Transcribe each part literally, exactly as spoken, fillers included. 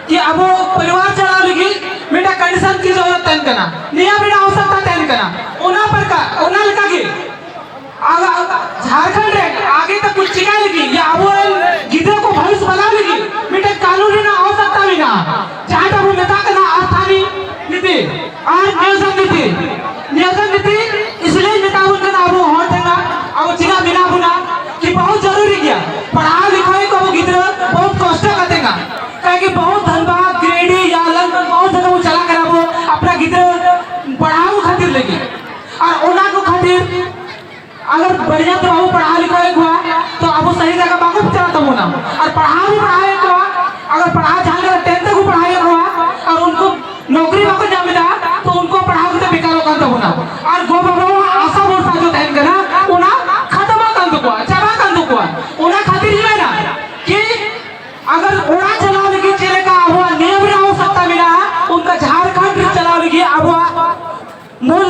ᱠᱤ ᱟᱵᱚ ᱯᱚᱨᱤᱵᱟᱨ ᱪᱟᱞᱟᱣ ᱞᱟᱹᱜᱤᱫ ᱢᱤᱫᱴᱟᱝ ᱠᱚᱱᱰᱤᱥᱚᱱ ᱪᱮᱫ ᱦᱩᱭᱩᱜ ᱛᱟᱦᱮᱱ ᱠᱟᱱᱟ, ᱱᱤᱭᱟᱹ ᱢᱤᱫᱴᱟᱝ ᱟᱵᱚᱥᱭᱚᱠᱛᱟ ᱛᱟᱦᱮᱱ ᱠᱟᱱᱟ᱾ ᱚᱱᱟ ᱯᱨᱚᱠᱟᱨ, ᱚᱱᱟ ᱞᱮᱠᱟᱜᱮ ᱟᱵᱚ ᱡᱷᱟᱲᱠᱷᱚᱸᱰ ᱨᱮ ᱟᱜᱮ ᱛᱮ ᱠᱩᱪ ᱪᱤᱠᱟᱹᱭ ᱞᱟᱹᱜᱤᱫ ᱭᱟ ᱟᱵᱚᱨᱮᱱ ᱜᱤᱫᱽᱨᱟᱹ ᱠᱚ ᱵᱷᱚᱵᱤᱥ ᱵᱮᱱᱟᱣ ᱞᱟᱹᱜᱤᱫ ᱢᱤᱫᱴᱟᱝ ᱠᱟᱹᱱᱩᱱ ᱨᱮᱱᱟᱜ ᱟᱵᱚᱥᱭᱚᱠᱛᱟ ᱢᱮᱱᱟᱜᱼᱟ, ᱡᱟᱦᱟᱸᱴᱟᱜ ᱵᱚ ᱢᱮᱛᱟᱜ ᱠᱟᱱᱟ ᱟᱥᱛᱷᱟᱱᱤ ᱱᱤᱛᱤ ᱟᱨ ᱱᱤᱭᱳᱡᱚᱱ ᱱᱤᱛᱤ᱾ ᱱᱤᱭᱳᱡᱚᱱ ᱱᱤᱛᱤ ᱤᱥᱞᱤᱭᱮ ᱢᱮᱛᱟ ᱵᱚᱱ ᱠᱟᱱᱟ ᱟᱵᱚ ᱦᱚᱲ ᱴᱷᱮᱱ, ᱟᱵᱚ ᱪᱮᱫᱟᱜ ᱢᱮᱱᱟᱜ ᱵᱚᱱᱟ ᱠᱤ ᱵᱚᱦᱩᱛ ᱡᱟᱹᱨᱩᱨᱤ ᱜᱮᱭᱟ ᱯᱟᱲᱦᱟᱣ ᱞᱤᱠᱷᱟᱭ ᱠᱚ ᱟᱵᱚ ᱜᱤᱫᱽᱨᱟᱹ ᱵᱚᱦᱩᱛ ᱠᱚᱥᱴᱚ ᱠᱟᱛᱮ ᱜᱟ, ᱠᱟᱦᱮᱸ ᱠᱤ ᱵᱚᱦᱩᱛ ᱫᱷᱟᱱᱵᱟᱫ, ᱜᱤᱨᱤᱰᱤ, ᱭᱟᱞᱚᱝ ᱵᱚᱦᱩᱛ ᱡᱟᱭᱜᱟ ᱵᱚ ᱪᱟᱞᱟᱜ ᱠᱟᱱᱟ ᱟᱵᱚ ᱟᱯᱱᱟ ᱜᱤᱫᱽᱨᱟᱹ ᱯᱟᱲᱦᱟᱣ ᱠᱷᱟᱹᱛᱤᱨ ᱞᱟᱹᱜᱤᱫ᱾ ᱟᱨ ᱚᱱᱟ ᱠᱚ ᱠᱷᱟᱹᱛᱤᱨ अगर बढ़िया ᱛᱮ ᱵᱟᱵᱚ ᱯᱟᱲᱦᱟᱣ ᱞᱮᱠᱷᱟᱱ ᱠᱚᱣᱟ ᱛᱚ ᱟᱵᱚ ᱥᱟᱹᱦᱤ ᱡᱟᱭᱜᱟ ᱵᱟᱠᱚ ᱪᱟᱞᱟᱜ ᱛᱟᱵᱚᱱᱟ᱾ ᱟᱨ ᱯᱟᱲᱦᱟᱣ ᱵᱚ ᱯᱟᱲᱦᱟᱣᱮᱫ ᱠᱚᱣᱟ, अगर ᱯᱟᱲᱦᱟᱣ ᱡᱟᱦᱟᱸ ᱞᱮᱠᱟ ᱴᱮᱱ ᱛᱮᱠᱚ ᱯᱟᱲᱦᱟᱣᱮᱫ ᱠᱚᱣᱟ ᱟᱨ ᱩᱱᱠᱩ ᱱᱚᱠᱨᱤ ᱵᱟᱠᱚ ᱧᱟᱢ ᱮᱫᱟ ᱛᱚ ᱩᱱᱠᱩ ᱯᱟᱲᱦᱟᱣ ᱠᱟᱛᱮ ᱵᱮᱠᱟᱨᱚᱜ ᱠᱟᱱ ᱛᱟᱵᱚᱱᱟ᱾ ᱟᱨ ᱜᱚ ᱵᱟᱵᱟᱣᱟᱜ ᱟᱥᱟ ᱵᱷᱚᱨᱥᱟ ᱡᱚ ᱛᱟᱦᱮᱱ ᱠᱟᱱᱟ ᱚᱱᱟ ᱠᱷᱟᱛᱢᱟ ᱠᱟᱱ ᱛᱟᱠᱚᱣᱟ, ᱪᱟᱵᱟ ᱠᱟᱱ ᱛᱟᱠᱚᱣᱟ᱾ ᱚᱱᱟ ᱠᱷᱟᱹᱛᱤᱨ ᱤᱧ ᱢᱮᱱᱟ ᱠᱤ अगर ᱚᱲᱟᱜ ᱪᱟᱞᱟᱣ ᱞᱟᱹᱜᱤᱫ ᱪᱮᱫ ᱞᱮᱠᱟ ᱟᱵᱚᱣᱟᱜ ᱱᱤᱭᱚᱢ ᱨᱮ ᱟᱵᱚᱥᱭᱚᱠᱛᱟ ᱢᱮᱱᱟᱜᱼᱟ ᱚᱱᱠᱟ ᱡᱷᱟᱲᱠᱷᱚᱸᱰ ᱨᱮ ᱪᱟᱞᱟᱣ ᱞᱟᱹᱜᱤᱫ ᱟᱵᱚᱣᱟᱜ ᱢᱩᱞ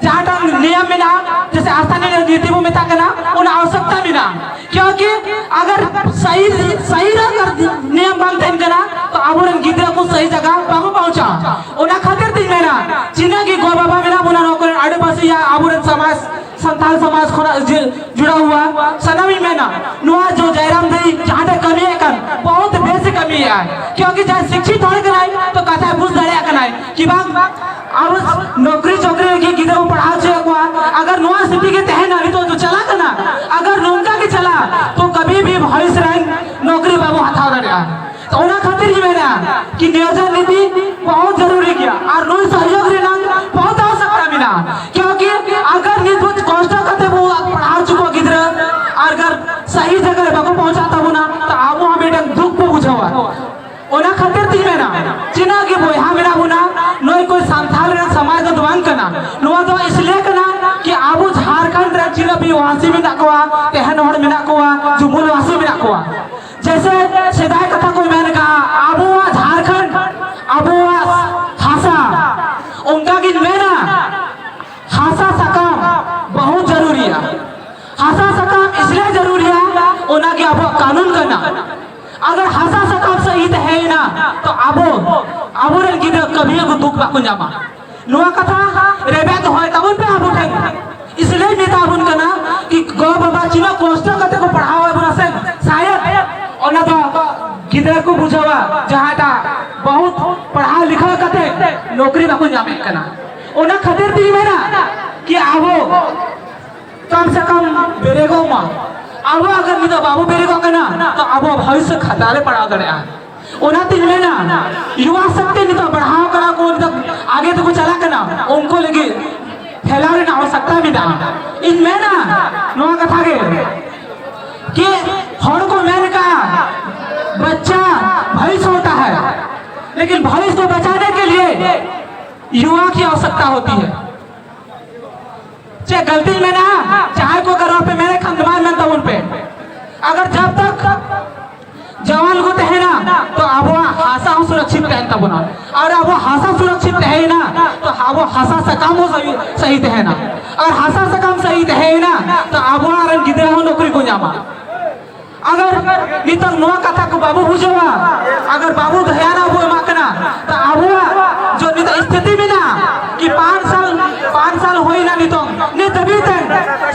ᱡᱟᱦᱟᱸᱴᱟᱝ ᱱᱤᱭᱚᱢ ᱢᱮᱱᱟᱜᱼᱟ, ᱡᱮᱭᱥᱮ ᱟᱥᱛᱷᱟᱱᱤ ᱱᱤᱛᱤ ᱵᱚ ᱢᱮᱛᱟᱜ ᱠᱟᱱᱟ, ᱚᱱᱟ ᱟᱵᱚᱥᱭᱚᱠᱛᱟ ᱢᱮᱱᱟᱜᱼᱟ᱾ क्योंकि अगर सही सही अगर ᱱᱤᱭᱚᱢ ᱵᱟᱝ ᱛᱟᱦᱮᱱ ᱠᱟᱱᱟ ᱛᱚ ᱟᱵᱚᱨᱮᱱ ᱜᱤᱫᱽᱨᱟᱹ ᱠᱚ ᱥᱟᱹᱦᱤ ᱡᱟᱭᱜᱟ ᱵᱟᱠᱚ ᱯᱟᱦᱩᱸᱪᱟ᱾ ᱚᱱᱟ ᱠᱷᱟᱹᱛᱤᱨ ᱛᱤᱧ ᱢᱮᱱᱟ ᱛᱤᱱᱟᱹᱜ ᱜᱮ ᱜᱚ ᱵᱟᱵᱟ ᱢᱮᱱᱟᱜ ᱵᱚᱱᱟ ᱱᱚᱣᱟ ᱠᱚᱨᱮ ᱟᱰᱮᱯᱟᱥᱮ ᱭᱟ ᱟᱵᱚᱨᱮᱱ ᱥᱚᱢᱟᱡᱽ ᱥᱟᱱᱛᱟᱲ ᱥᱚᱢᱟᱡᱽ ᱠᱷᱚᱱᱟᱜ ᱡᱮ ᱡᱩᱲᱟᱣ ᱦᱩᱣᱟ ᱥᱟᱱᱟᱢᱤᱧ ᱢᱮᱱᱟ ᱱᱚᱣᱟ ᱡᱚ ᱡᱟᱭᱨᱟᱢ ᱫᱟᱹᱭ ᱡᱟᱦᱟᱸᱴᱟᱜ ᱠᱟᱹᱢᱤᱭᱮᱫ ᱠᱟᱱ ᱵᱚᱦᱩᱛ ᱵᱮᱥ ᱮ ᱠᱟᱹᱢᱤᱭᱮᱫᱼᱟ᱾ क्योंकि ᱡᱟᱦᱟᱸᱭ ᱥᱤᱠᱠᱷᱤᱛ ᱦᱚᱲ ᱠᱟᱱᱟᱭ ᱛᱚ ᱠᱟᱛᱷᱟᱭ ᱵᱩᱡᱽ ᱫᱟᱲᱮᱭᱟᱜ ᱠᱟᱱᱟᱭ ᱠᱤ ᱵᱟᱝ ᱟᱵᱚ ᱱᱚᱠᱨᱤ ᱪᱚᱠᱨᱤ ᱞᱟᱹᱜᱤᱫ ᱜᱤᱫᱽᱨᱟᱹ ᱵᱚ ᱯᱟᱲᱦᱟᱣ ᱦᱚᱪᱚᱭᱮᱫ ᱠᱚᱣᱟ᱾ अगर ᱱᱚᱣᱟ ᱥᱛᱷᱤᱛᱤ ᱜᱮ ᱛᱟᱦᱮᱱᱟ ᱱᱤᱛᱚᱜ ᱫᱚ ᱪᱟᱞᱟᱜ ᱠᱟᱱᱟ, अगर ᱱᱚᱝᱠᱟ ᱜᱮ ᱪᱟᱞᱟᱜᱼᱟ ᱛᱚ ᱠᱟᱵᱷᱤ ᱵᱷᱤ ᱵᱷᱚᱵᱤᱥ ᱨᱮ ᱱᱚᱠᱨᱤ ᱵᱟᱵᱚ ᱦᱟᱛᱟᱣ ᱫᱟᱲᱮᱭᱟᱜᱼᱟ᱾ ᱛᱚ ᱚᱱᱟ ᱠᱷᱟᱹᱛᱤᱨ ᱤᱧ ᱢᱮᱱᱟ ᱠᱤ ᱱᱤᱭᱳᱡᱚᱱ ᱱᱤᱛᱤ ᱵᱚᱦᱩᱛ ᱡᱟᱹᱨᱩᱨᱤ ᱜᱮᱭᱟ ᱟᱨ ᱱᱩᱭ ᱥᱚᱦᱭᱳᱜᱽ ᱨᱮᱱᱟᱜ ᱵᱚᱦᱩᱛ ᱟᱵᱚᱥᱭᱚᱠᱛᱟ ᱢᱮᱱᱟᱜᱼᱟ᱾ क्योंकि अगर ᱱᱤᱛ ᱵᱚ ᱠᱚᱥᱴᱚ ᱠᱟᱛᱮ ᱵᱚ ᱯᱟᱲᱦᱟᱣ ᱦᱚᱪᱚ ᱠᱚᱣᱟ ᱜᱤᱫᱽᱨᱟᱹ ᱟᱨ ᱥᱟᱦᱤ ᱡᱟᱭᱜᱟ ᱨᱮ ᱵᱟᱠᱚ ᱯᱚᱦᱚᱸᱪᱟᱜ ᱛᱟᱵᱚᱱᱟ ᱛᱚ ᱟᱵᱚ ᱦᱚᱸ ᱢᱤᱫᱴᱟᱝ ᱫᱩᱠ ᱵᱚ ᱵᱩᱡᱷᱟᱹᱣᱟ᱾ ᱚᱱᱟ ᱠᱷᱟᱹᱛᱤᱨ ᱛᱤᱧ ᱢᱮᱱᱟ ᱛᱤᱱᱟᱹᱜ ᱜᱮ ᱵᱚᱭᱦᱟ ᱢᱮᱱᱟᱜ ᱵᱚᱱᱟ ᱱᱩᱭ ᱠᱚ ᱥᱟᱱᱛᱟᱲ ᱨᱮᱱ ᱥᱚᱢᱟᱡᱽ ᱫᱚ ᱵᱟᱝ ᱠᱟᱱᱟ᱾ ᱱᱚᱣᱟ ᱫᱚ ᱤᱥᱞᱤᱭᱮ ᱠᱟᱱᱟ ᱠᱤ ᱟᱵᱚ ᱡᱷᱟᱲᱠᱷᱚᱸᱰ ᱨᱮ ᱛᱤᱱᱟᱹᱜ ᱵᱤᱣᱟᱥᱤ ᱢᱮᱱᱟᱜ ᱠᱚᱣᱟ, ᱛᱟᱦᱮᱱ ᱦᱚᱲ ᱢᱮᱱᱟᱜ ᱠᱚᱣᱟ, ᱡᱩᱢᱩᱞ ᱵᱟᱥᱤ ᱢᱮᱱᱟᱜ ᱠᱚᱣᱟ᱾ ᱡᱮᱭᱥᱮ ᱥᱮᱫᱟᱭ ᱠᱟᱛᱷᱟ ᱠᱚ ᱢᱮᱱ ᱠᱟᱜᱼᱟ ᱟᱵᱚᱣᱟᱜ ᱡᱷᱟᱲᱠᱷᱚᱸᱰ ᱟᱵᱚᱣᱟᱜ ᱦᱟᱥᱟ, ᱚᱱᱠᱟ ᱜᱤᱧ ᱢᱮᱱᱟ ᱦᱟᱥᱟ ᱥᱟᱠᱟᱢ ᱵᱚᱦᱩᱛ ᱡᱟᱹᱨᱩᱨᱤᱭᱟ᱾ ᱦᱟᱥᱟ ᱥᱟᱠᱟᱢ ᱤᱥᱞᱤᱭᱮ ᱡᱟᱹᱨᱩᱨᱤᱭᱟ ᱚᱱᱟᱜᱮ ᱟᱵᱚᱣᱟᱜ ᱠᱟᱹᱱᱩᱱ ᱠᱟᱱᱟ᱾ अगर ᱦᱟᱥᱟ ᱥᱟᱠᱟᱢ ᱥᱟᱹᱦᱤ ᱛᱟᱦᱮᱸᱭᱮᱱᱟ ᱛᱚ ᱟᱵᱚ, ᱟᱵᱚᱨᱮᱱ ᱜᱤᱫᱽᱨᱟᱹ ᱠᱟᱹᱵᱷᱤ ᱠᱚ ᱫᱩᱠ ᱵᱟᱠᱚ ᱧᱟᱢᱟ᱾ ᱱᱚᱣᱟ ᱠᱟᱛᱷᱟ ᱨᱮᱵᱮᱫ ᱫᱚᱦᱚᱭ ᱛᱟᱵᱚᱱ ᱯᱮ ᱟᱵᱚ ᱴᱷᱮᱱ᱾ ᱤᱥᱞᱤᱭᱮ ᱢᱮᱛᱟ ᱵᱚᱱ ᱠᱟᱱᱟ ᱠᱤ ᱜᱚ ᱵᱟᱵᱟ ᱛᱤᱱᱟᱹᱜ ᱠᱚᱥᱴᱚ ᱠᱟᱛᱮ ᱠᱚ ᱯᱟᱲᱦᱟᱣ ᱮᱫ ᱵᱚᱱᱟ ᱥᱮ, ᱥᱟᱭᱮᱫ ᱚᱱᱟ ᱫᱚ ᱜᱤᱫᱽᱨᱟᱹ ᱠᱚ ᱵᱩᱡᱷᱟᱹᱣᱟ ᱡᱟᱦᱟᱸᱴᱟᱜ ᱵᱚᱦᱩᱛ ᱯᱟᱲᱦᱟᱣ ᱞᱤᱠᱷᱟᱣ ᱠᱟᱛᱮ ᱱᱚᱠᱨᱤ ᱵᱟᱠᱚ ᱧᱟᱢᱮᱫ ᱠᱟᱱᱟ᱾ ᱚᱱᱟ ᱠᱷᱟᱹᱛᱤᱨ ᱛᱮᱧ ᱢᱮᱱᱟ ᱠᱤ ᱟᱵᱚ ᱠᱚᱢ ᱥᱮ ᱠᱚᱢ ᱵᱮᱨᱮᱜᱚᱜ ᱢᱟ᱾ ᱟᱵᱚ ᱟᱜᱟᱨ ᱱᱤᱛᱚᱜ ᱵᱟᱵᱚ ᱵᱮᱨᱮᱜᱚᱜ ᱠᱟᱱᱟ, ᱛᱚ ᱟᱵᱚ ᱵᱷᱚᱵᱤᱥᱥᱚᱛ ᱠᱷᱟᱛᱨᱟ ᱨᱮ ᱯᱟᱲᱟᱣ ᱫᱟᱲᱮᱭᱟᱜᱼᱟ᱾ ᱚᱱᱟᱛᱤᱧ ᱢᱮᱱᱟ, ᱭᱩᱣᱟ ᱥᱚᱠᱛᱤ ᱱᱤᱛᱚᱜ ᱵᱟᱲᱦᱟᱣ ᱠᱟᱱᱟ ᱠᱚ, ᱱᱤᱛᱚᱜ ᱟᱜᱮ ᱛᱮᱠᱚ ᱪᱟᱞᱟᱜ ᱠᱟᱱᱟ, ᱩᱱᱠᱩ ᱞᱟᱹᱜᱤᱫ ᱯᱷᱮᱞᱟᱣ ᱨᱮᱱᱟᱜ ᱟᱵᱚᱥᱭᱚᱠᱛᱟ ᱢᱮᱱᱟᱜᱼᱟ᱾ ᱤᱧ ᱢᱮᱱᱟ ᱱᱚᱣᱟ ᱠᱟᱛᱷᱟ ᱜᱮ ᱠᱤ ᱦᱚᱲ ᱠᱚ ᱢᱮᱱ ᱠᱟᱜᱼᱟ, "बच्चा भविष्य होता है, लेकिन भविष्य को बचाने के लिए युवा की आवश्यकता होती है।" ᱪᱮᱫ ᱜᱟᱹᱞᱛᱤᱧ ᱢᱮᱱᱟ? ᱡᱟᱦᱟᱸᱭ ᱠᱚ ᱜᱟᱨᱚ ᱯᱮ ᱢᱮᱱᱮᱫ ᱠᱷᱟᱱ ᱫᱚ ᱵᱟᱝ ᱢᱮᱱ ᱛᱟᱵᱚᱱ ᱯᱮ᱾ ᱟᱜᱟᱨ ᱡᱟᱵ ᱛᱟᱠ ᱡᱟᱣᱟᱱ ᱠᱚ ᱛᱟᱦᱮᱱᱟ, ᱛᱚ ᱟᱵᱚᱣᱟᱜ ᱦᱟᱥᱟ ᱦᱚᱸ ᱥᱩᱨᱚᱠᱪᱷᱤᱛ ᱛᱟᱦᱮᱱ ᱛᱟᱵᱚᱱᱟ᱾ ᱟᱨ ᱟᱵᱚ ᱦᱟᱥᱟ ᱥᱩᱨᱚᱠᱪᱷᱤᱛ ᱛᱟᱦᱮᱸᱭᱮᱱᱟ, ᱛᱚ ᱟᱵᱚ ᱦᱟᱥᱟ ᱥᱟᱠᱟᱢ ᱦᱚᱸ ᱥᱟᱹᱦᱤ, ᱥᱟᱹᱦᱤ ᱛᱟᱦᱮᱱᱟ᱾ ᱟᱨ ᱦᱟᱥᱟ ᱥᱟᱠᱟᱢ ᱥᱟᱹᱦᱤ ᱛᱟᱦᱮᱸᱭᱮᱱᱟ, ᱛᱚ ᱟᱵᱚᱣᱟᱜ ᱨᱮᱱ ᱜᱤᱫᱽᱨᱟᱹ ᱦᱚᱸ ᱱᱚᱠᱨᱤ ᱠᱚ ᱧᱟᱢᱟ᱾ ᱟᱜᱟᱨ ᱱᱤᱛᱚᱜ ᱱᱚᱣᱟ ᱠᱟᱛᱷᱟ ᱠᱚ ᱵᱟᱵᱚ ᱵᱩᱡᱷᱟᱹᱣᱟ, ᱟᱜᱟᱨ ᱵᱟᱵᱚ ᱫᱷᱮᱭᱟᱱᱟ ᱵᱚ ᱮᱢᱟᱜ ᱠᱟᱱᱟ, ᱛᱚ ᱟᱵᱚᱣᱟᱜ ᱡᱚ ᱱᱤᱛᱚᱜ ᱥᱛᱷᱤᱛᱤ ᱢᱮᱱᱟᱜᱼᱟ ᱠᱤ ᱯᱟᱸᱪ ᱥᱟᱞ, ᱯᱟᱸᱪ ᱥᱟᱞ ᱦᱩᱭᱱᱟ ᱱᱤᱛᱚᱜ, ᱱᱤᱛ ᱫᱷᱟᱹᱵᱤᱡ ᱛᱮ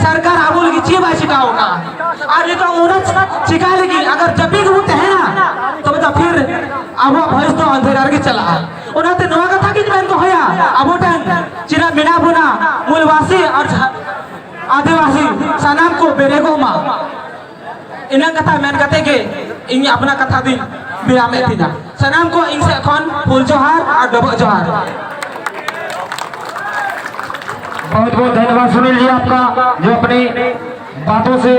ᱥᱚᱨᱠᱟᱨ ᱟᱵᱚ ᱞᱟᱹᱜᱤᱫ ᱪᱮᱫ ᱵᱟᱭ ᱪᱤᱠᱟᱹᱣ ᱟᱠᱟᱫᱼᱟ᱾ ᱟᱨ ᱱᱤᱛᱚᱜ ᱚᱱᱟ ᱪᱤᱠᱟ ᱞᱟᱹᱜᱤᱫ ᱟᱜᱟᱨ ᱡᱟᱹᱯᱤᱫ ᱨᱮᱵᱚ ᱛᱟᱦᱮᱱᱟ, ᱛᱚᱵᱮ ᱫᱚ ᱯᱷᱤᱨ ᱟᱵᱚᱣᱟᱜ ᱵᱷᱚᱭᱮᱥ ᱫᱚ ᱟᱸᱫᱷᱮᱨᱟ ᱨᱮᱜᱮ ᱪᱟᱞᱟᱜᱼᱟ᱾ ᱚᱱᱟᱛᱮ ᱱᱚᱣᱟ ᱠᱟᱛᱷᱟ ᱜᱤᱧ ᱢᱮᱱ ᱫᱚᱦᱚᱭᱟ, ᱟᱵᱚ ᱴᱷᱮᱱ ᱪᱮᱫᱟᱜ ᱢᱮᱱᱟᱜ ᱵᱚᱱᱟ ᱢᱩᱞᱵᱟᱥᱤ ᱟᱨ ᱡᱷᱟ-, ᱟᱹᱫᱤᱵᱟᱹᱥᱤ ᱥᱟᱱᱟᱢ ᱠᱚ ᱵᱮᱨᱮᱜᱚᱜ ᱢᱟ᱾ ᱤᱱᱟᱹ ᱠᱟᱛᱷᱟ ᱢᱮᱱ ᱠᱟᱛᱮ ᱜᱮ ᱤᱧ ᱟᱯᱱᱟ ᱠᱟᱛᱷᱟ ᱫᱩᱧ ᱵᱤᱨᱟᱢᱮᱫ ᱛᱤᱧᱟ᱾ ᱥᱟᱱᱟᱢ ᱠᱚ ᱤᱧ ᱥᱮᱫ ᱠᱷᱚᱱ ᱦᱩᱞ ᱡᱚᱦᱟᱨ ᱟᱨ ᱰᱚᱵᱚᱜ ᱡᱚᱦᱟᱨ᱾ बहुत बहुत धन्यवाद सुनील जी आपका, जो अपनी बातों से